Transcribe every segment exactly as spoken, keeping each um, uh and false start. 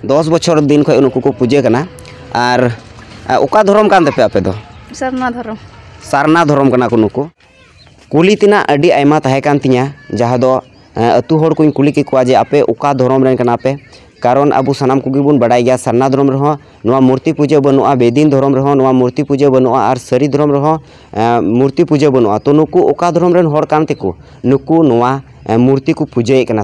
ᱫᱚᱥ ᱵᱚᱪᱷᱚᱨ ᱫᱤᱱ ᱠᱷᱚᱱ ᱱᱩᱠᱩ ᱠᱚ ᱯᱩᱡᱟᱹ ᱠᱟᱱᱟ᱾ ᱟᱨ ᱚᱠᱟ ᱫᱷᱚᱨᱚᱢ ᱠᱟᱱ ᱛᱟᱯᱮ ᱟᱯᱮ ᱫᱚ? ᱥᱟᱨᱱᱟ ᱫᱷᱚᱨᱚᱢ᱾ ᱥᱟᱨᱱᱟ ᱫᱷᱚᱨᱚᱢ ᱠᱟᱱᱟ ᱠᱚ ᱱᱩᱠᱩ᱾ ᱠᱩᱞᱤ ᱛᱮᱱᱟᱜ ᱟᱹᱰᱤ ᱟᱭᱢᱟ ᱛᱟᱦᱮᱸ ᱠᱟᱱ ᱛᱤᱧᱟᱹ, ᱡᱟᱦᱟᱸ ᱫᱚ ᱟᱹᱛᱩ ᱦᱚᱲ ᱠᱚᱧ ᱠᱩᱞᱤ ᱠᱮᱫ ᱠᱚᱣᱟ ᱡᱮ ᱟᱯᱮ ᱚᱠᱟ ᱫᱷᱚᱨᱚᱢ ᱨᱮᱱ ᱠᱟᱱᱟ ᱯᱮ? ᱠᱟᱨᱚᱱ ᱟᱵᱚ ᱥᱟᱱᱟᱢ ᱠᱚᱜᱮ ᱵᱚᱱ ᱵᱟᱰᱟᱭ ᱜᱮᱭᱟ, ᱥᱟᱨᱱᱟ ᱫᱷᱚᱨᱚᱢ ᱨᱮᱦᱚᱸ ᱱᱚᱣᱟ ᱢᱩᱨᱛᱤ ᱯᱩᱡᱟᱹ ᱵᱟᱹᱱᱩᱜᱼᱟ, ᱵᱮᱫᱤᱱ ᱫᱷᱚᱨᱚᱢ ᱨᱮᱦᱚᱸ ᱱᱚᱣᱟ ᱢᱩᱨᱛᱤ ᱯᱩᱡᱟᱹ ᱵᱟᱹᱱᱩᱜᱼᱟ, ᱟᱨ ᱥᱟᱹᱨᱤ ᱫᱷᱚᱨᱚᱢ ᱨᱮᱦᱚᱸ ᱢᱩᱨᱛᱤ ᱯᱩᱡᱟᱹ ᱵᱟᱹᱱᱩᱜᱼᱟ᱾ ᱛᱚ ᱱᱩᱠᱩ ᱚᱠᱟ ᱫᱷᱚᱨᱚᱢ ᱨᱮᱱ ᱦᱚᱲ ᱠᱟᱱ ᱛᱮᱠᱚ ᱱᱩᱠᱩ ᱱᱚᱣᱟ ᱢᱩᱨᱛᱤ ᱠᱚ ᱯᱩᱡᱟᱹᱭᱮᱫ ᱠᱟᱱᱟ?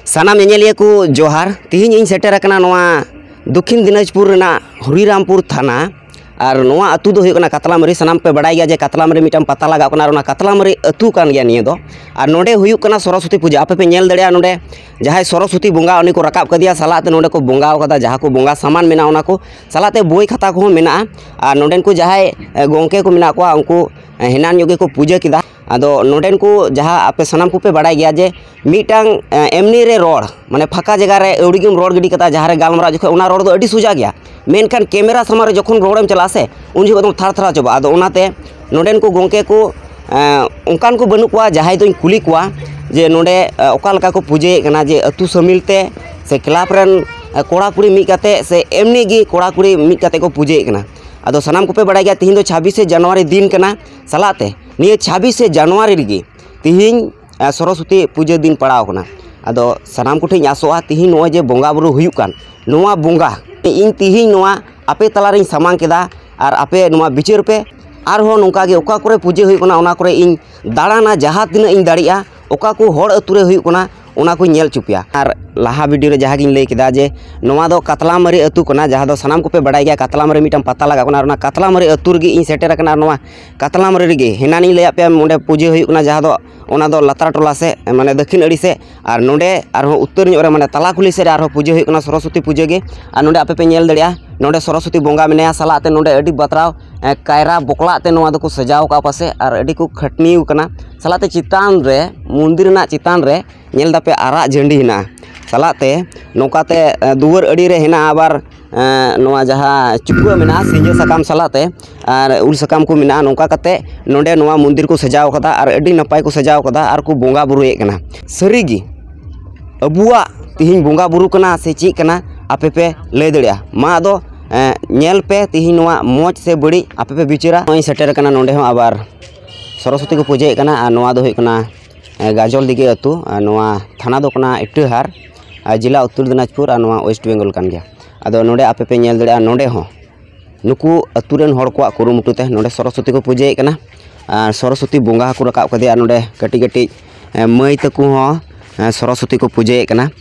ᱥᱟᱱᱟᱢ ᱧᱮᱧᱮᱞᱤᱭᱟᱹ ᱠᱚ ᱡᱚᱦᱟᱨ᱾ ᱛᱤᱦᱤᱧ ᱤᱧ ᱥᱮᱴᱮᱨ ᱟᱠᱟᱱᱟ ᱱᱚᱣᱟ ᱫᱚᱠᱠᱷᱤᱱ ᱫᱤᱱᱟᱡᱽᱯᱩᱨ ᱨᱮᱱᱟᱜ ᱦᱚᱨᱤᱨᱟᱢᱯᱩᱨ ᱛᱷᱟᱱᱟ᱾ ᱟᱨ ᱱᱚᱣᱟ ᱟᱹᱛᱩ ᱫᱚ ᱦᱩᱭᱩᱜ ᱠᱟᱱᱟ ᱠᱟᱛᱞᱟᱢᱟᱹᱨᱤ᱾ ᱥᱟᱱᱟᱢ ᱯᱮ ᱵᱟᱰᱟᱭ ᱜᱮᱭᱟ ᱡᱮ ᱠᱟᱛᱞᱟᱢᱟᱹᱨᱤ ᱢᱤᱫᱴᱟᱝ ᱯᱟᱛᱟ ᱞᱟᱜᱟᱜ ᱠᱟᱱᱟ, ᱟᱨ ᱚᱱᱟ ᱠᱟᱛᱞᱟᱢᱟᱹᱨᱤ ᱟᱹᱛᱩ ᱠᱟᱱ ᱜᱮᱭᱟ ᱱᱤᱭᱟᱹ ᱫᱚ᱾ ᱟᱨ ᱱᱚᱰᱮ ᱦᱩᱭᱩᱜ ᱠᱟᱱᱟ ᱥᱚᱨᱚᱥᱚᱛᱤ ᱯᱩᱡᱟᱹ᱾ ᱟᱯᱮ ᱯᱮ ᱧᱮᱞ ᱫᱟᱲᱮᱭᱟᱜᱼᱟ, ᱱᱚᱰᱮ ᱡᱟᱦᱟᱸᱭ ᱥᱚᱨᱚᱥᱚᱛᱤ ᱵᱚᱸᱜᱟ, ᱩᱱᱤ ᱠᱚ ᱨᱟᱠᱟᱵ ᱠᱟᱫᱮᱭᱟ, ᱥᱟᱞᱟᱜ ᱛᱮ ᱱᱚᱰᱮ ᱠᱚ ᱵᱚᱸᱜᱟ ᱟᱠᱟᱫᱟ, ᱡᱟᱦᱟᱸ ᱠᱚ ᱵᱚᱸᱜᱟ ᱥᱟᱢᱟᱱ ᱢᱮᱱᱟᱜᱼᱟ, ᱚᱱᱟ ᱠᱚ ᱥᱟᱞᱟᱜ ᱛᱮ ᱵᱳᱭ ᱠᱷᱟᱛᱟ ᱠᱚᱦᱚᱸ ᱢᱮᱱᱟᱜᱼᱟ᱾ ᱟᱨ ᱱᱚᱰᱮᱱ ᱠᱚ ᱡᱟᱦᱟᱸᱭ ᱜᱚᱢᱠᱮ ᱠᱚ ᱢᱮᱱᱟᱜ ᱠᱚᱣᱟ, ᱩᱱᱠᱩ ᱦᱮᱱᱟᱱ ᱧᱚᱜ ᱜᱮᱠᱚ ᱯᱩᱡᱟᱹ ᱠᱮᱫᱟ᱾ ᱟᱫᱚ ᱱᱚᱰᱮᱱ ᱠᱚ ᱡᱟᱦᱟᱸ ᱟᱯᱮ ᱥᱟᱱᱟᱢ ᱠᱚᱯᱮ ᱵᱟᱲᱟᱭ ᱜᱮᱭᱟ ᱡᱮ ᱢᱤᱫᱴᱟᱝ, ᱮ, ᱮᱢᱱᱤ ᱨᱮ ᱨᱚᱲ, ᱢᱟᱱᱮ ᱯᱷᱟᱸᱠᱟ ᱡᱟᱭᱜᱟ ᱨᱮ ᱟᱹᱣᱲᱤ ᱜᱮᱢ ᱨᱚᱲ ᱜᱤᱰᱤ ᱠᱟᱫᱟ, ᱡᱟᱦᱟᱸ ᱨᱮ ᱜᱟᱞᱢᱟᱨᱟᱣ ᱡᱚᱠᱷᱚᱱ ᱚᱱᱟ ᱨᱚᱲ ᱫᱚ ᱟᱹᱰᱤ ᱥᱚᱡᱟ ᱜᱮᱭᱟ, ᱢᱮᱱᱠᱷᱟᱱ ᱠᱮᱢᱮᱨᱟ ᱥᱟᱢᱟᱝ ᱨᱮ ᱡᱚᱠᱷᱚᱱ ᱨᱚᱲᱮᱢ ᱪᱟᱞᱟᱜᱼᱟ ᱥᱮ, ᱩᱱ ᱡᱚᱠᱷᱚᱱ ᱫᱚᱢ ᱛᱷᱟᱨ ᱛᱷᱟᱨᱟᱣ ᱪᱟᱵᱟᱜᱼᱟ᱾ ᱟᱫᱚ ᱚᱱᱟᱛᱮ ᱱᱚᱰᱮᱱ ᱠᱚ ᱜᱚᱢᱠᱮ ᱠᱚ, ᱮ, ᱚᱱᱠᱟᱱ ᱠᱚ ᱵᱟᱹᱱᱩᱜ ᱠᱚᱣᱟ ᱡᱟᱦᱟᱸᱭ ᱫᱚᱧ ᱠᱩᱞᱤ ᱠᱚᱣᱟ ᱡᱮ ᱱᱚᱰᱮ, ᱮ, ᱚᱠᱟ ᱞᱮᱠᱟ ᱠᱚ ᱯᱩᱡᱟᱹᱭᱮᱫ ᱠᱟᱱᱟ, ᱡᱮ ᱟᱹᱛᱩ ᱥᱟᱹᱢᱤᱞ ᱛᱮ ᱥᱮ ᱠᱞᱟᱵᱽ ᱨᱮᱱ, ᱮ, ᱠᱚᱲᱟ ᱠᱩᱲᱤ ᱢᱤᱫ ᱠᱟᱛᱮ ᱥᱮ ᱮᱢᱱᱤ ᱜᱮ ᱠᱚᱲᱟ ᱠᱩᱲᱤ ᱢᱤᱫ ᱠᱟᱛᱮ ᱠᱚ ᱯᱩᱡᱟᱹᱭᱮᱫ ᱠᱟᱱᱟ᱾ ᱟᱫᱚ ᱥᱟᱱᱟᱢ ᱠᱚᱯᱮ ᱵᱟᱲᱟᱭ ᱜᱮᱭᱟ, ᱛᱤᱦᱤᱧ ᱫᱚ ᱪᱷᱟᱵᱵᱤᱥᱮ ᱡᱟᱱᱩᱣᱟᱨᱤ ᱫᱤᱱ ᱠᱟᱱᱟ᱾ ᱥᱟᱞᱟᱜ ᱛᱮ ᱱᱤᱭᱟᱹ ᱪᱷᱟᱵᱵᱤᱥᱮ ᱡᱟᱱᱩᱣᱟᱨᱤ ᱨᱮᱜᱮ ᱛᱤᱦᱤᱧ, ᱮ, ᱥᱚᱨᱚᱥᱚᱛᱤ ᱯᱩᱡᱟᱹ ᱫᱤᱱ ᱯᱟᱲᱟᱣ ᱠᱟᱱᱟ᱾ ᱟᱫᱚ ᱥᱟᱱᱟᱢ ᱠᱚᱴᱷᱮᱱ ᱤᱧ ᱟᱥᱚᱜᱼᱟ, ᱛᱤᱦᱤᱧ ᱱᱚᱜᱼᱚᱭ ᱡᱮ ᱵᱚᱸᱜᱟ ᱵᱩᱨᱩ ᱦᱩᱭᱩᱜ ᱠᱟᱱ, ᱱᱚᱣᱟ ᱵᱚᱸᱜᱟ ᱤᱧ ᱛᱤᱦᱤᱧ ᱱᱚᱣᱟ ᱟᱯᱮ ᱛᱟᱞᱟᱨᱤᱧ ᱥᱟᱢᱟᱝ ᱠᱮᱫᱟ, ᱟᱨ ᱟᱯᱮ ᱱᱚᱣᱟ ᱵᱤᱪᱟᱹᱨ ᱯᱮ᱾ ᱟᱨᱦᱚᱸ ᱱᱚᱝᱠᱟ ᱜᱮ ᱚᱠᱟ ᱠᱚᱨᱮ ᱯᱩᱡᱟᱹ ᱦᱩᱭᱩᱜ ᱠᱟᱱᱟ, ᱚᱱᱟ ᱠᱚᱨᱮ ᱤᱧ ᱫᱟᱬᱟᱱᱟ, ᱡᱟᱦᱟᱸ ᱛᱤᱱᱟᱹᱜ ᱤᱧ ᱫᱟᱲᱮᱭᱟᱜᱼᱟ, ᱚᱠᱟ ᱠᱚ ᱦᱚᱲ ᱟᱹᱛᱩ ᱨᱮ ᱦᱩᱭᱩᱜ ᱠᱟᱱᱟ, ᱚᱱᱟ ᱠᱚᱧ ᱧᱮᱞ ᱦᱚᱪᱚ ᱯᱮᱭᱟ᱾ ᱟᱨ ᱞᱟᱦᱟ ᱵᱷᱤᱰᱤᱭᱳ ᱨᱮ ᱡᱟᱦᱟᱸ ᱜᱤᱧ ᱞᱟᱹᱭ ᱠᱮᱫᱟ ᱡᱮ ᱱᱚᱣᱟ ᱫᱚ ᱠᱟᱛᱞᱟᱢᱟᱹᱨᱤ ᱟᱹᱛᱩ ᱠᱟᱱᱟ, ᱡᱟᱦᱟᱸ ᱫᱚ ᱥᱟᱱᱟᱢ ᱠᱚᱯᱮ ᱵᱟᱲᱟᱭ ᱜᱮᱭᱟ, ᱠᱟᱛᱞᱟᱢᱟᱹᱨᱤ ᱢᱤᱫᱴᱟᱝ ᱯᱟᱛᱟ ᱞᱟᱜᱟᱜ ᱠᱟᱱᱟ, ᱟᱨ ᱚᱱᱟ ᱠᱟᱛᱞᱟᱢᱟᱹᱨᱤ ᱟᱹᱛᱩ ᱨᱮᱜᱮ ᱤᱧ ᱥᱮᱴᱮᱨ ᱟᱠᱟᱱᱟ᱾ ᱟᱨ ᱱᱚᱣᱟ ᱠᱟᱛᱞᱟᱢᱟᱹᱨᱤ ᱨᱮᱜᱮ ᱦᱮᱱᱟᱱᱤᱧ ᱞᱟᱹᱭᱟᱫ ᱯᱮᱭᱟ, ᱚᱸᱰᱮ ᱯᱩᱡᱟᱹ ᱦᱩᱭᱩᱜ ᱠᱟᱱᱟ, ᱡᱟᱦᱟᱸ ᱫᱚ ᱚᱱᱟ ᱫᱚ ᱞᱟᱛᱟᱨ ᱴᱚᱞᱟ ᱥᱮᱫ, ᱢᱟᱱᱮ ᱫᱚᱠᱠᱷᱤᱱ ᱟᱹᱲᱤ ᱥᱮᱫ᱾ ᱟᱨ ᱱᱚᱰᱮ ᱟᱨᱦᱚᱸ ᱩᱛᱛᱚᱨ ᱧᱚᱜ ᱨᱮ, ᱢᱟᱱᱮ ᱛᱟᱞᱟ ᱠᱩᱞᱦᱤ ᱥᱮᱫ ᱨᱮ ᱟᱨᱦᱚᱸ ᱯᱩᱡᱟᱹ ᱦᱩᱭᱩᱜ ᱠᱟᱱᱟ, ᱥᱚᱨᱚᱥᱚᱛᱤ ᱯᱩᱡᱟᱹ ᱜᱮ᱾ ᱟᱨ ᱱᱚᱰᱮ ᱟᱯᱮ ᱯᱮ ᱧᱮᱞ ᱫᱟᱲᱮᱭᱟᱜᱼᱟ, ᱱᱚᱰᱮ ᱥᱚᱨᱚᱥᱚᱛᱤ ᱵᱚᱸᱜᱟ ᱢᱮᱱᱟᱭᱟ, ᱥᱟᱞᱟᱜ ᱛᱮ ᱱᱚᱰᱮ ᱟᱹᱰᱤ ᱵᱟᱛᱨᱟᱣ, ᱮ, ᱠᱟᱭᱨᱟ ᱵᱚᱠᱞᱟᱜ ᱛᱮ ᱱᱚᱣᱟ ᱫᱚᱠᱚ ᱥᱟᱡᱟᱣ ᱟᱠᱟᱫ ᱠᱚᱣᱟ ᱥᱮ, ᱟᱨ ᱟᱹᱰᱤ ᱠᱚ ᱠᱷᱟᱹᱴᱱᱤ ᱟᱠᱟᱱᱟ᱾ ᱥᱟᱞᱟᱜ ᱛᱮ ᱪᱮᱛᱟᱱ ᱨᱮ, ᱢᱚᱱᱫᱤᱨ ᱨᱮᱱᱟᱜ ᱪᱮᱛᱟᱱ ᱨᱮ ᱧᱮᱞ ᱫᱟᱯᱮ ᱟᱨᱟᱜ ᱡᱷᱟᱹᱱᱰᱤ ᱦᱮᱱᱟᱜᱼᱟ᱾ ᱥᱟᱞᱟᱜ ᱛᱮ ᱱᱚᱝᱠᱟ ᱛᱮ, ᱮ, ᱫᱩᱣᱟᱹᱨ ᱟᱲᱮ ᱨᱮ ᱦᱮᱱᱟᱜᱼᱟ ᱟᱵᱟᱨ, ᱮ, ᱱᱚᱣᱟ ᱡᱟᱦᱟᱸ ᱪᱩᱠᱟᱹᱜ ᱢᱮᱱᱟᱜᱼᱟ, ᱥᱤᱸᱡᱚ ᱥᱟᱠᱟᱢ ᱥᱟᱞᱟᱜ ᱛᱮ ᱟᱨ ᱩᱞ ᱥᱟᱠᱟᱢ ᱠᱚ ᱢᱮᱱᱟᱜᱼᱟ᱾ ᱱᱚᱝᱠᱟ ᱠᱟᱛᱮ ᱱᱚᱰᱮ ᱱᱚᱣᱟ ᱢᱚᱱᱫᱤᱨ ᱠᱚ ᱥᱟᱡᱟᱣ ᱠᱟᱫᱟ ᱟᱨ ᱟᱹᱰᱤ ᱱᱟᱯᱟᱭ ᱠᱚ ᱥᱟᱡᱟᱣ ᱠᱟᱫᱟ ᱟᱨ ᱠᱚ ᱵᱚᱸᱜᱟ ᱵᱩᱨᱩᱭᱮᱫ ᱠᱟᱱᱟ᱾ ᱥᱟᱹᱨᱤ ᱜᱮ ᱟᱵᱚᱣᱟᱜ ᱛᱤᱦᱤᱧ ᱵᱚᱸᱜᱟ ᱵᱩᱨᱩ ᱠᱟᱱᱟ ᱥᱮ ᱪᱮᱫ ᱠᱟᱱᱟ, ᱟᱯᱮ ᱯᱮ ᱞᱟᱹᱭ ᱫᱟᱲᱮᱭᱟᱜᱼᱟ᱾ ᱢᱟ ᱟᱫᱚ ᱧᱮᱞ ᱯᱮ ᱛᱤᱦᱤᱧ ᱱᱚᱣᱟ ᱢᱚᱡᱽ ᱥᱮ ᱵᱟᱹᱲᱤᱡ, ᱟᱯᱮ ᱯᱮ ᱵᱤᱪᱟᱹᱨᱟ᱾ ᱱᱚᱜᱼᱚᱭ ᱤᱧ ᱥᱮᱴᱮᱨ ᱟᱠᱟᱱᱟ ᱱᱚᱰᱮ ᱦᱚᱸ, ᱟᱵᱟᱨ ᱥᱚᱨᱚᱥᱚᱛᱤ ᱠᱚ ᱯᱩᱡᱟᱹᱭᱮᱫ ᱠᱟᱱᱟ᱾ ᱟᱨ ᱱᱚᱣᱟ ᱫᱚ ᱦᱩᱭᱩᱜ ᱠᱟᱱᱟ ᱜᱟᱡᱚᱞ ᱫᱤᱜᱷᱤ ᱟᱹᱛᱩ, ᱟᱨ ᱱᱚᱣᱟ ᱛᱷᱟᱱᱟ ᱫᱚ ᱠᱟᱱᱟ ᱤᱴᱟᱹᱦᱟᱨ, ᱟᱨ ᱡᱮᱞᱟ ᱩᱛᱛᱚᱨ ᱫᱤᱱᱟᱡᱽᱯᱩᱨ, ᱟᱨ ᱱᱚᱣᱟ ᱳᱭᱮᱥᱴ ᱵᱮᱝᱜᱚᱞ ᱠᱟᱱ ᱜᱮᱭᱟ᱾ ᱟᱫᱚ ᱱᱚᱰᱮ ᱟᱯᱮ ᱯᱮ ᱧᱮᱞ ᱫᱟᱲᱮᱭᱟᱜᱼᱟ, ᱱᱚᱰᱮ ᱦᱚᱸ ᱱᱩᱠᱩ ᱟᱹᱛᱩ ᱨᱮᱱ ᱦᱚᱲ ᱠᱚᱣᱟᱜ ᱠᱩᱨᱩᱢᱩᱴᱩ ᱛᱮ ᱱᱚᱰᱮ ᱥᱚᱨᱚᱥᱚᱛᱤ ᱠᱚ ᱯᱩᱡᱟᱹᱭᱮᱫ ᱠᱟᱱᱟ᱾ ᱟᱨ ᱥᱚᱨᱚᱥᱚᱛᱤ ᱵᱚᱸᱜᱟ ᱦᱚᱸᱠᱚ ᱨᱟᱠᱟᱵ ᱠᱟᱫᱮᱭᱟ᱾ ᱱᱚᱰᱮ ᱠᱟᱹᱴᱤᱡ ᱠᱟᱹᱴᱤᱡ ᱢᱟᱹᱭ ᱛᱟᱠᱚ ᱦᱚᱸ ᱥᱚᱨᱚᱥᱚᱛᱤ ᱠᱚ ᱯᱩᱡᱟᱹᱭᱮᱫ ᱠᱟᱱᱟ᱾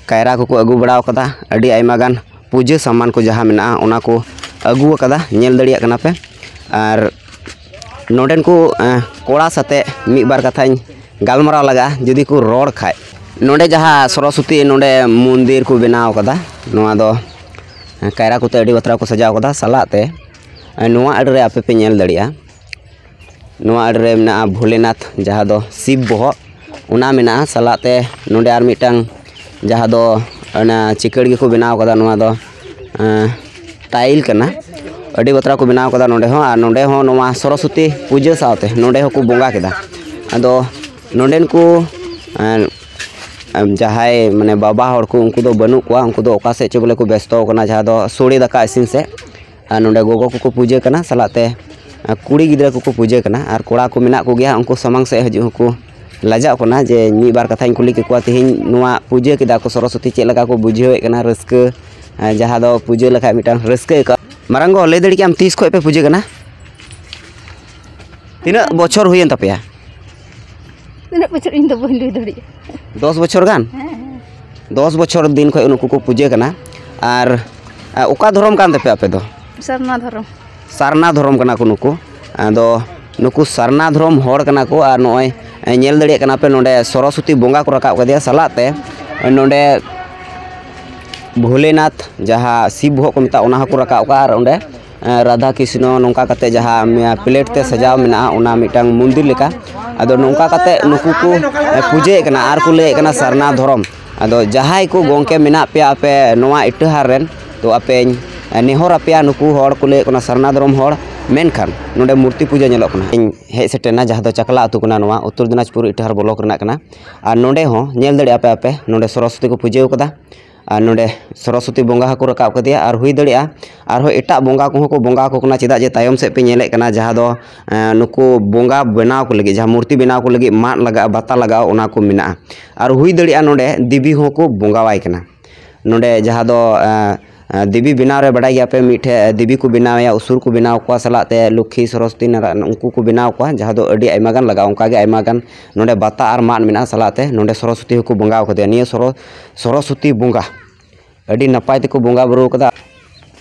ᱠᱟᱭᱨᱟ ᱠᱚᱠᱚ ᱟᱹᱜᱩ ᱵᱟᱲᱟ ᱟᱠᱟᱫᱟ, ᱟᱹᱰᱤ ᱟᱭᱢᱟ ᱜᱟᱱ ᱯᱩᱡᱟᱹ ᱥᱟᱢᱟᱱ ᱠᱚ ᱡᱟᱦᱟᱸ ᱢᱮᱱᱟᱜᱼᱟ, ᱚᱱᱟ ᱠᱚ ᱟᱹᱜᱩ ᱟᱠᱟᱫᱟ, ᱧᱮᱞ ᱫᱟᱲᱮᱭᱟᱜ ᱠᱟᱱᱟ ᱯᱮ᱾ ᱟᱨ ᱱᱚᱰᱮᱱ ᱠᱚ ᱠᱚᱲᱟ ᱥᱟᱛᱮ ᱢᱤᱫ ᱵᱟᱨ ᱠᱟᱛᱷᱟᱧ ᱜᱟᱞᱢᱟᱨᱟᱣ ᱞᱟᱜᱟᱜᱼᱟ, ᱡᱩᱫᱤ ᱠᱚ ᱨᱚᱲ ᱠᱷᱟᱡ᱾ ᱱᱚᱰᱮ ᱡᱟᱦᱟᱸ ᱥᱚᱨᱚᱥᱚᱛᱤ ᱱᱚᱰᱮ ᱢᱚᱱᱫᱤᱨ ᱠᱚ ᱵᱮᱱᱟᱣ ᱠᱟᱫᱟ, ᱱᱚᱣᱟ ᱫᱚ ᱠᱟᱭᱨᱟ ᱠᱚᱛᱮ ᱟᱹᱰᱤ ᱵᱟᱛᱨᱟᱣ ᱠᱚ ᱥᱟᱡᱟᱣ ᱠᱟᱫᱟ᱾ ᱥᱟᱞᱟᱜ ᱛᱮ ᱱᱚᱣᱟ ᱟᱲᱮ ᱨᱮ ᱟᱯᱮ ᱯᱮ ᱧᱮᱞ ᱫᱟᱲᱮᱭᱟᱜᱼᱟ, ᱱᱚᱣᱟ ᱟᱲᱮ ᱨᱮ ᱢᱮᱱᱟᱜᱼᱟ ᱵᱷᱳᱞᱮᱱᱟᱛᱷ, ᱡᱟᱦᱟᱸ ᱫᱚ ᱥᱤᱵ ᱵᱚᱦᱚᱜ, ᱚᱱᱟ ᱢᱮᱱᱟᱜᱼᱟ᱾ ᱥᱟᱞᱟᱜ ᱛᱮ ᱱᱚᱰᱮ ᱟᱨ ᱢᱤᱫᱴᱟᱝ ᱡᱟᱦᱟᱸ ᱫᱚ ᱚᱱᱟ ᱪᱤᱠᱟᱹᱲ ᱜᱮᱠᱚ ᱵᱮᱱᱟᱣ ᱠᱟᱫᱟ, ᱱᱚᱣᱟ ᱫᱚ ᱴᱟᱭᱤᱞ ᱠᱟᱱᱟ, ᱟᱹᱰᱤ ᱵᱟᱛᱨᱟᱣ ᱠᱚ ᱵᱮᱱᱟᱣ ᱠᱟᱫᱟ ᱱᱚᱰᱮ ᱦᱚᱸ᱾ ᱟᱨ ᱱᱚᱰᱮ ᱦᱚᱸ ᱱᱚᱣᱟ ᱥᱚᱨᱚᱥᱚᱛᱤ ᱯᱩᱡᱟᱹ ᱥᱟᱶᱛᱮ ᱱᱚᱰᱮ ᱦᱚᱸᱠᱚ ᱵᱚᱸᱜᱟ ᱠᱮᱫᱟ᱾ ᱟᱫᱚ ᱱᱚᱰᱮᱱ ᱠᱚ ᱡᱟᱦᱟᱸᱭ ᱢᱟᱱᱮ ᱵᱟᱵᱟ ᱦᱚᱲ ᱠᱚ, ᱩᱱᱠᱩ ᱫᱚ ᱵᱟᱹᱱᱩᱜ ᱠᱚᱣᱟ, ᱩᱱᱠᱩ ᱫᱚ ᱚᱠᱟ ᱥᱮᱫ ᱪᱚ ᱵᱚᱞᱮ ᱠᱚ ᱵᱮᱥᱛᱚ ᱟᱠᱟᱱᱟ, ᱡᱟᱦᱟᱸ ᱫᱚ ᱥᱳᱲᱮ ᱫᱟᱠᱟ ᱤᱥᱤᱱ ᱥᱮᱫ᱾ ᱟᱨ ᱱᱚᱰᱮ ᱜᱚᱜᱚ ᱠᱚᱠᱚ ᱯᱩᱡᱟᱹ ᱠᱟᱱᱟ, ᱥᱟᱞᱟᱜ ᱛᱮ ᱠᱩᱲᱤ ᱜᱤᱫᱽᱨᱟᱹ ᱠᱚᱠᱚ ᱯᱩᱡᱟᱹ ᱠᱟᱱᱟ᱾ ᱟᱨ ᱠᱚᱲᱟ ᱠᱚ ᱢᱮᱱᱟᱜ ᱠᱚᱜᱮᱭᱟ, ᱩᱱᱠᱩ ᱥᱟᱢᱟᱝ ᱥᱮᱫ ᱦᱤᱡᱩᱜ ᱦᱚᱸᱠᱚ ᱞᱟᱡᱟᱜ ᱠᱟᱱᱟ ᱡᱮ ᱢᱤᱫ ᱵᱟᱨ ᱠᱟᱛᱷᱟᱧ ᱠᱩᱞᱤ ᱠᱮᱠᱚᱣᱟ, ᱛᱮᱦᱮᱧ ᱱᱚᱣᱟ ᱯᱩᱡᱟᱹ ᱠᱮᱫᱟ ᱠᱚ ᱥᱚᱨᱚᱥᱚᱛᱤ, ᱪᱮᱫ ᱞᱮᱠᱟ ᱠᱚ ᱵᱩᱡᱷᱟᱹᱣᱮᱫ ᱠᱟᱱᱟ ᱨᱟᱹᱥᱠᱟᱹ, ᱡᱟᱦᱟᱸ ᱫᱚ ᱯᱩᱡᱟᱹ ᱞᱮᱠᱷᱟᱡ ᱢᱤᱫᱴᱟᱝ ᱨᱟᱹᱥᱠᱟᱹ ᱟᱹᱭᱠᱟᱹᱜᱼᱟ᱾ ᱢᱟᱨᱟᱝ ᱜᱚ, ᱞᱟᱹᱭ ᱫᱟᱲᱮᱭᱟᱜ ᱠᱮᱭᱟᱢ ᱛᱤᱥ ᱠᱷᱚᱱ ᱯᱮ ᱯᱩᱡᱟᱹ ᱠᱟᱱᱟ? ᱛᱤᱱᱟᱹᱜ ᱵᱚᱪᱷᱚᱨ ᱦᱩᱭᱮᱱ ᱛᱟᱯᱮᱭᱟ? ᱛᱤᱱᱟᱹᱜ ᱵᱚᱪᱷᱚᱨ ᱤᱧ ᱫᱚ ᱵᱟᱹᱧ ᱞᱟᱹᱭ ᱫᱟᱲᱮᱭᱟᱜᱼᱟ᱾ ᱫᱚᱥ ᱵᱚᱪᱷᱚᱨ ᱜᱟᱱ? ᱦᱮᱸ, ᱦᱮᱸ᱾ ᱫᱚᱥ ᱵᱚᱪᱷᱚᱨ ᱫᱤᱱ ᱠᱷᱚᱱ ᱱᱩᱠᱩ ᱠᱚ ᱯᱩᱡᱟᱹ ᱠᱟᱱᱟ᱾ ᱟᱨ ᱚᱠᱟ ᱫᱷᱚᱨᱚᱢ ᱠᱟᱱ ᱛᱟᱯᱮ ᱟᱯᱮ ᱫᱚ? ᱥᱟᱨᱱᱟ ᱫᱷᱚᱨᱚᱢ᱾ ᱥᱟᱨᱱᱟ ᱫᱷᱚᱨᱚᱢ ᱠᱟᱱᱟ ᱠᱚ ᱱᱩᱠᱩ᱾ ᱟᱫᱚ ᱱᱩᱠᱩ ᱥᱟᱨᱱᱟ ᱫᱷᱚᱨᱚᱢ ᱦᱚᱲ ᱠᱟᱱᱟ ᱠᱚ᱾ ᱟᱨ ᱱᱚᱜᱼᱚᱭ ᱧᱮᱞ ᱫᱟᱲᱮᱭᱟᱜ ᱠᱟᱱᱟ ᱯᱮ, ᱱᱚᱰᱮ ᱥᱚᱨᱚᱥᱚᱛᱤ ᱵᱚᱸᱜᱟ ᱠᱚ ᱨᱟᱠᱟᱵ ᱠᱟᱫᱮᱭᱟ᱾ ᱥᱟᱞᱟᱜ ᱛᱮ ᱱᱚᱰᱮ ᱵᱷᱳᱞᱮᱱᱟᱛᱷ, ᱡᱟᱦᱟᱸ ᱥᱤᱵ ᱵᱚᱦᱚᱜ ᱠᱚ ᱢᱮᱛᱟᱜᱼᱟ, ᱚᱱᱟ ᱦᱚᱸᱠᱚ ᱨᱟᱠᱟᱵ ᱠᱟᱜᱼᱟ᱾ ᱟᱨ ᱚᱸᱰᱮ ᱨᱟᱫᱷᱟ ᱠᱨᱤᱥᱱᱚ ᱱᱚᱝᱠᱟ ᱠᱟᱛᱮ ᱡᱟᱦᱟᱸ ᱯᱞᱮᱴ ᱛᱮ ᱥᱟᱡᱟᱣ ᱢᱮᱱᱟᱜᱼᱟ, ᱚᱱᱟ ᱢᱤᱫᱴᱟᱝ ᱢᱚᱱᱫᱤᱨ ᱞᱮᱠᱟ᱾ ᱟᱫᱚ ᱱᱚᱝᱠᱟ ᱠᱟᱛᱮ ᱱᱩᱠᱩ ᱠᱚ ᱯᱩᱡᱟᱹᱭᱮᱫ ᱠᱟᱱᱟ ᱟᱨ ᱠᱚ ᱞᱟᱹᱭᱮᱫ ᱠᱟᱱᱟ ᱥᱟᱨᱱᱟ ᱫᱷᱚᱨᱚᱢ᱾ ᱟᱫᱚ ᱡᱟᱦᱟᱸᱭ ᱠᱚ ᱜᱚᱢᱠᱮ ᱢᱮᱱᱟᱜ ᱯᱮᱭᱟ ᱟᱯᱮ ᱱᱚᱣᱟ ᱤᱴᱟᱹᱦᱟᱨ ᱨᱮᱱ, ᱛᱚ ᱟᱯᱮᱧ ᱱᱮᱦᱚᱨ ᱟᱯᱮᱭᱟ, ᱱᱩᱠᱩ ᱦᱚᱲ ᱠᱚ ᱞᱟᱹᱭᱮᱫ ᱠᱟᱱᱟ ᱥᱟᱨᱱᱟ ᱫᱷᱚᱨᱚᱢ ᱦᱚᱲ, ᱢᱮᱱᱠᱷᱟᱱ ᱱᱚᱰᱮ ᱢᱩᱨᱛᱤ ᱯᱩᱡᱟᱹ ᱧᱮᱞᱚᱜ ᱠᱟᱱᱟ᱾ ᱤᱧ ᱦᱮᱡ ᱥᱮᱴᱮᱨᱱᱟ, ᱡᱟᱦᱟᱸ ᱫᱚ ᱪᱟᱠᱞᱟ ᱟᱹᱛᱩ ᱠᱟᱱᱟ, ᱱᱚᱣᱟ ᱩᱛᱛᱚᱨ ᱫᱤᱱᱟᱡᱽᱯᱩᱨ ᱤᱴᱟᱹᱦᱟᱨ ᱵᱞᱚᱠ ᱨᱮᱱᱟᱜ ᱠᱟᱱᱟ᱾ ᱟᱨ ᱱᱚᱰᱮ ᱦᱚᱸ ᱧᱮᱞ ᱫᱟᱲᱮᱭᱟᱜᱼᱟ ᱯᱮ, ᱟᱯᱮ ᱱᱚᱰᱮ ᱥᱚᱨᱚᱥᱚᱛᱤ ᱠᱚ ᱯᱩᱡᱟᱹᱣ ᱠᱟᱫᱟ᱾ ᱟᱨ ᱱᱚᱰᱮ ᱥᱚᱨᱚᱥᱚᱛᱤ ᱵᱚᱸᱜᱟ ᱦᱚᱸᱠᱚ ᱨᱟᱠᱟᱵ ᱠᱟᱫᱮᱭᱟ᱾ ᱟᱨ ᱦᱩᱭ ᱫᱟᱲᱮᱭᱟᱜᱼᱟ ᱟᱨᱦᱚᱸ ᱮᱴᱟᱜ ᱵᱚᱸᱜᱟ ᱠᱚᱦᱚᱸ ᱠᱚ ᱵᱚᱸᱜᱟ ᱟᱠᱚ ᱠᱟᱱᱟ᱾ ᱪᱮᱫᱟᱜ ᱡᱮ ᱛᱟᱭᱚᱢ ᱥᱮᱫ ᱯᱮ ᱧᱮᱞᱮᱫ ᱠᱟᱱᱟ, ᱡᱟᱦᱟᱸ ᱫᱚ ᱮᱸ, ᱱᱩᱠᱩ ᱵᱚᱸᱜᱟ ᱵᱮᱱᱟᱣ ᱠᱚ ᱞᱟᱹᱜᱤᱫ, ᱡᱟᱦᱟᱸ ᱢᱩᱨᱛᱤ ᱵᱮᱱᱟᱣ ᱠᱚ ᱞᱟᱹᱜᱤᱫ ᱢᱟᱫ ᱞᱟᱜᱟᱜᱼᱟ, ᱵᱟᱛᱟ ᱞᱟᱜᱟᱜᱼᱟ, ᱚᱱᱟ ᱠᱚ ᱢᱮᱱᱟᱜᱼᱟ᱾ ᱟᱨ ᱦᱩᱭ ᱫᱟᱲᱮᱭᱟᱜᱼᱟ ᱱᱚᱰᱮ ᱫᱮᱵᱤ ᱦᱚᱸᱠᱚ ᱵᱚᱸᱜᱟᱣᱟᱭ ᱠᱟᱱᱟ᱾ ᱱᱚᱰᱮ ᱡᱟᱦᱟᱸ ᱫᱚ ᱮᱸ, ᱮᱸ, ᱫᱮᱵᱤ ᱵᱮᱱᱟᱣ ᱨᱮ ᱵᱟᱰᱟᱭ ᱜᱮᱭᱟ ᱯᱮ, ᱢᱤᱫᱴᱷᱮᱡ ᱫᱮᱵᱤ ᱠᱚ ᱵᱮᱱᱟᱣᱮᱭᱟ, ᱩᱥᱩᱨ ᱠᱚ ᱵᱮᱱᱟᱣ ᱠᱚᱣᱟ, ᱥᱟᱞᱟᱜ ᱛᱮ ᱞᱚᱠᱠᱷᱤ, ᱥᱚᱨᱚᱥᱚᱛᱤ, ᱱᱟᱨᱟ-, ᱩᱱᱠᱩ ᱠᱚ ᱵᱮᱱᱟᱣ ᱠᱚᱣᱟ, ᱡᱟᱦᱟᱸ ᱫᱚ ᱟᱹᱰᱤ ᱟᱭᱢᱟ ᱜᱟᱱ ᱞᱟᱜᱟᱜᱼᱟ᱾ ᱚᱱᱠᱟ ᱜᱮ ᱟᱭᱢᱟ ᱜᱟᱱ ᱱᱚᱰᱮ ᱵᱟᱛᱟ ᱟᱨ ᱢᱟᱫ ᱢᱮᱱᱟᱜᱼᱟ, ᱥᱟᱞᱟᱜ ᱛᱮ ᱱᱚᱰᱮ ᱥᱚᱨᱚᱥᱚᱛᱤ ᱦᱚᱸᱠᱚ ᱵᱚᱸᱜᱟᱣ ᱠᱟᱫᱮᱭᱟ᱾ ᱱᱤᱭᱟᱹ ᱥᱚᱨᱚ-, ᱥᱚᱨᱚᱥᱚᱛᱤ ᱵᱚᱸᱜᱟ ᱟᱹᱰᱤ ᱱᱟᱯᱟᱭ ᱛᱮᱠᱚ ᱵᱚᱸᱜᱟ ᱵᱩᱨᱩ ᱠᱟᱫᱟ᱾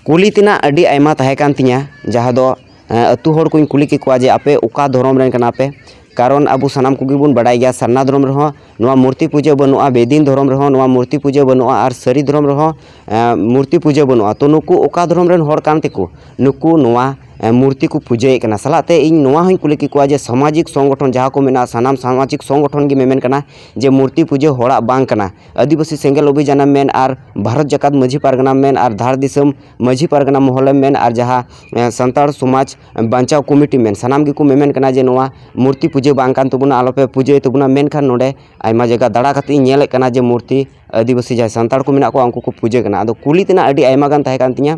ᱠᱩᱞᱤ ᱛᱮᱱᱟᱜ ᱟᱹᱰᱤ ᱟᱭᱢᱟ ᱛᱟᱦᱮᱸ ᱠᱟᱱ ᱛᱤᱧᱟᱹ, ᱡᱟᱦᱟᱸ ᱫᱚ, ᱮᱸ, ᱟᱹᱛᱩ ᱦᱚᱲ ᱠᱚᱧ ᱠᱩᱞᱤ ᱠᱮᱫ ᱠᱚᱣᱟ ᱡᱮ, "ᱟᱯᱮ ᱚᱠᱟ ᱫᱷᱚᱨᱚᱢ ᱨᱮᱱ ᱠᱟᱱᱟ ᱯᱮ?" ᱠᱟᱨᱚᱱ ᱟᱵᱚ ᱥᱟᱱᱟᱢ ᱠᱚᱜᱮ ᱵᱚᱱ ᱵᱟᱰᱟᱭ ᱜᱮᱭᱟ, ᱥᱟᱨᱱᱟ ᱫᱷᱚᱨᱚᱢ ᱨᱮᱦᱚᱸ ᱱᱚᱣᱟ ᱢᱩᱨᱛᱤ ᱯᱩᱡᱟᱹ ᱵᱟᱹᱱᱩᱜᱼᱟ, ᱵᱮᱫᱤᱱ ᱫᱷᱚᱨᱚᱢ ᱨᱮᱦᱚᱸ ᱱᱚᱣᱟ ᱢᱩᱨᱛᱤ ᱯᱩᱡᱟᱹ ᱵᱟᱹᱱᱩᱜᱼᱟ, ᱟᱨ ᱥᱟᱹᱨᱤ ᱫᱷᱚᱨᱚᱢ ᱨᱮᱦᱚᱸ, ᱮᱸ, ᱢᱩᱨᱛᱤ ᱯᱩᱡᱟᱹ ᱵᱟᱹᱱᱩᱜᱼᱟ᱾ ᱛᱚ, ᱱᱩᱠᱩ ᱚᱠᱟ ᱫᱷᱚᱨᱚᱢ ᱨᱮᱱ ᱦᱚᱲ ᱠᱟᱱ ᱛᱮᱠᱚ ᱱᱩᱠᱩ ᱱᱚᱣᱟ, ᱮᱸ, ᱢᱩᱨᱛᱤ ᱠᱚ ᱯᱩᱡᱟᱹᱭᱮᱫ ᱠᱟᱱᱟ? ᱥᱟᱞᱟᱜ ᱛᱮ ᱤᱧ ᱱᱚᱣᱟ ᱦᱚᱸᱧ ᱠᱩᱞᱤ ᱠᱮᱫ ᱠᱚᱣᱟ ᱡᱮ ᱥᱟᱢᱟᱡᱤᱠ ᱥᱚᱝᱜᱚᱴᱷᱚᱱ ᱡᱟᱦᱟᱸ ᱠᱚ ᱢᱮᱱᱟᱜᱼᱟ, ᱥᱟᱱᱟᱢ ᱥᱟᱢᱟᱡᱤᱠ ᱥᱚᱝᱜᱚᱴᱷᱚᱱ ᱜᱮ ᱢᱮᱢᱮᱱ ᱠᱟᱱᱟ ᱡᱮ ᱢᱩᱨᱛᱤ ᱯᱩᱡᱟᱹ ᱦᱚᱲᱟᱜ ᱵᱟᱝ ᱠᱟᱱᱟ᱾ ᱟᱹᱫᱤᱵᱟᱹᱥᱤ ᱥᱮᱸᱜᱮᱞ ᱚᱵᱷᱤᱡᱟᱱᱮᱢ ᱢᱮᱱ ᱟᱨ ᱵᱷᱟᱨᱚᱛ ᱡᱟᱠᱟᱛ ᱢᱟᱹᱡᱷᱤ ᱯᱟᱨᱜᱟᱱᱟᱢ ᱢᱮᱱ ᱟᱨ ᱫᱷᱟᱲ ᱫᱤᱥᱚᱢ ᱢᱟᱹᱡᱷᱤ ᱯᱟᱨᱜᱟᱱᱟ ᱢᱚᱦᱚᱞᱮᱢ ᱢᱮᱱ ᱟᱨ ᱡᱟᱦᱟᱸ, ᱮᱸ, ᱥᱟᱱᱛᱟᱲ ᱥᱚᱢᱟᱡᱽ ᱵᱟᱧᱪᱟᱣ ᱠᱚᱢᱤᱴᱤ ᱢᱮᱱ, ᱥᱟᱱᱟᱢ ᱜᱮᱠᱚ ᱢᱮᱢᱮᱱ ᱠᱟᱱᱟ ᱡᱮ ᱱᱚᱣᱟ ᱢᱩᱨᱛᱤ ᱯᱩᱡᱟᱹ ᱵᱟᱝ ᱠᱟᱱ ᱛᱟᱵᱚᱱᱟ, ᱟᱞᱚᱯᱮ ᱯᱩᱡᱟᱹᱭ ᱛᱟᱵᱚᱱᱟ᱾ ᱢᱮᱱᱠᱷᱟᱱ ᱱᱚᱰᱮ ᱟᱭᱢᱟ ᱡᱟᱭᱜᱟ ᱫᱟᱬᱟ ᱠᱟᱛᱮ ᱤᱧ ᱧᱮᱞᱮᱫ ᱠᱟᱱᱟ ᱡᱮ ᱢᱩᱨᱛᱤ ᱟᱹᱫᱤᱵᱟᱹᱥᱤ ᱡᱟᱦᱟᱸᱭ ᱥᱟᱱᱛᱟᱲ ᱠᱚ ᱢᱮᱱᱟᱜ ᱠᱚᱣᱟ, ᱩᱱᱠᱩ ᱠᱚ ᱯᱩᱡᱟᱹ ᱠᱟᱱᱟ᱾ ᱟᱫᱚ ᱠᱩᱞᱤ ᱛᱮᱱᱟᱜ ᱟᱹᱰᱤ ᱟᱭᱢᱟ ᱜᱟᱱ ᱛᱟᱦᱮᱸ ᱠᱟᱱ ᱛᱤᱧᱟᱹ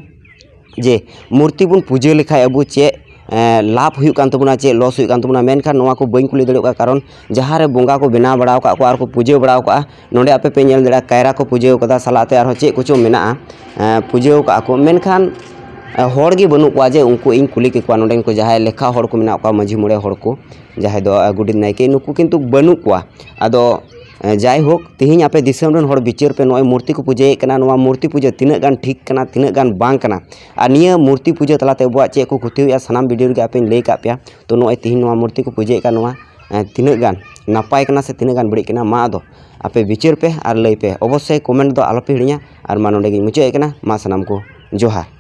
ᱡᱮ ᱢᱩᱨᱛᱤ ᱵᱚᱱ ᱯᱩᱡᱟᱹ ᱞᱮᱠᱷᱟᱡ ᱟᱵᱚ ᱪᱮᱫ, ᱮᱸ, ᱞᱟᱵᱷ ᱦᱩᱭᱩᱜ ᱠᱟᱱ ᱛᱟᱵᱚᱱᱟ, ᱪᱮᱫ ᱞᱚᱥ ᱦᱩᱭᱩᱜ ᱠᱟᱱ ᱛᱟᱵᱚᱱᱟ? ᱢᱮᱱᱠᱷᱟᱱ ᱱᱚᱣᱟ ᱠᱚ ᱵᱟᱹᱧ ᱠᱩᱞᱤ ᱫᱟᱲᱮᱭᱟᱜ ᱠᱟᱱᱟ, ᱠᱟᱨᱚᱱ ᱡᱟᱦᱟᱸ ᱨᱮ ᱵᱚᱸᱜᱟ ᱠᱚ ᱵᱮᱱᱟᱣ ᱵᱟᱲᱟ ᱟᱠᱟᱫ ᱠᱚᱣᱟ ᱟᱨ ᱠᱚ ᱯᱩᱡᱟᱹ ᱵᱟᱲᱟ ᱟᱠᱟᱫᱼᱟ, ᱱᱚᱰᱮ ᱟᱯᱮ ᱯᱮ ᱧᱮᱞ ᱫᱟᱲᱮᱭᱟᱜᱼᱟ, ᱠᱟᱭᱨᱟ ᱠᱚ ᱯᱩᱡᱟᱹ ᱟᱠᱟᱫᱟ, ᱥᱟᱞᱟᱜ ᱛᱮ ᱟᱨᱦᱚᱸ ᱪᱮᱫ ᱠᱚᱪᱚ ᱢᱮᱱᱟᱜᱼᱟ, ᱮᱸ, ᱯᱩᱡᱟᱹ ᱟᱠᱟᱫᱼᱟ ᱠᱚ᱾ ᱢᱮᱱᱠᱷᱟᱱ, ᱮᱸ, ᱦᱚᱲ ᱜᱮ ᱵᱟᱹᱱᱩᱜ ᱠᱚᱣᱟ ᱡᱮ ᱩᱱᱠᱩ ᱤᱧ ᱠᱩᱞᱤ ᱠᱮᱠᱚᱣᱟ, ᱱᱚᱰᱮᱱ ᱠᱚ ᱡᱟᱦᱟᱸᱭ ᱞᱮᱠᱷᱟ ᱦᱚᱲ ᱠᱚ ᱢᱮᱱᱟᱜ ᱠᱚᱣᱟ, ᱢᱟᱹᱡᱷᱤ ᱢᱚᱬᱮ ᱦᱚᱲ ᱠᱚ, ᱡᱟᱦᱟᱸᱭ ᱫᱚ, ᱮᱸ, ᱜᱚᱰᱮᱛ ᱱᱟᱭᱠᱮ, ᱱᱩᱠᱩ ᱠᱤᱱᱛᱩ ᱵᱟᱹᱱᱩᱜ ᱠᱚᱣᱟ᱾ ᱟᱫᱚ, ᱮᱸ, ᱡᱟᱭᱦᱳᱠ, ᱛᱤᱦᱤᱧ ᱟᱯᱮ ᱫᱤᱥᱚᱢ ᱨᱮᱱ ᱦᱚᱲ ᱵᱤᱪᱟᱹᱨ ᱯᱮ, ᱱᱚᱜᱼᱚᱭ ᱢᱩᱨᱛᱤ ᱠᱚ ᱯᱩᱡᱟᱹᱭᱮᱫ ᱠᱟᱱᱟ, ᱱᱚᱣᱟ ᱢᱩᱨᱛᱤ ᱯᱩᱡᱟᱹ ᱛᱤᱱᱟᱹᱜ ᱜᱟᱱ ᱴᱷᱤᱠ ᱠᱟᱱᱟ, ᱛᱤᱱᱟᱹᱜ ᱜᱟᱱ ᱵᱟᱝ ᱠᱟᱱᱟ? ᱟᱨ ᱱᱤᱭᱟᱹ ᱢᱩᱨᱛᱤ ᱯᱩᱡᱟᱹ ᱛᱟᱞᱟᱛᱮ ᱟᱵᱚᱣᱟᱜ ᱪᱮᱫ ᱠᱚ ᱠᱷᱚᱛᱤ ᱦᱩᱭᱩᱜᱼᱟ, ᱥᱟᱱᱟᱢ ᱵᱷᱤᱰᱤᱭᱳ ᱨᱮᱜᱮ ᱟᱯᱮᱧ ᱞᱟᱹᱭ ᱠᱟᱜ ᱯᱮᱭᱟ᱾ ᱛᱚ, ᱱᱚᱜᱼᱚᱭ ᱛᱤᱦᱤᱧ ᱱᱚᱣᱟ ᱢᱩᱨᱛᱤ ᱠᱚ ᱯᱩᱡᱟᱹᱭᱮᱫ ᱠᱟᱱ, ᱱᱚᱣᱟ, ᱮᱸ, ᱛᱤᱱᱟᱹᱜ ᱜᱟᱱ ᱱᱟᱯᱟᱭ ᱠᱟᱱᱟ ᱥᱮ ᱛᱤᱱᱟᱹᱜ ᱜᱟᱱ ᱵᱟᱹᱲᱤᱡ ᱠᱟᱱᱟ? ᱢᱟ ᱟᱫᱚ ᱟᱯᱮ ᱵᱤᱪᱟᱹᱨ ᱯᱮ ᱟᱨ ᱞᱟᱹᱭ ᱯᱮ᱾ ᱚᱵᱚᱥᱥᱳᱭ ᱠᱚᱢᱮᱱᱴ ᱫᱚ ᱟᱞᱚᱯᱮ ᱦᱤᱲᱤᱧᱟ᱾ ᱟᱨ ᱢᱟ ᱱᱚᱰᱮ ᱜᱤᱧ ᱢᱩᱪᱟᱹᱫ ᱮᱫ ᱠᱟᱱᱟ᱾ ᱢᱟ ᱥᱟᱱᱟᱢ ᱠᱚ ᱡᱚᱦᱟᱨ᱾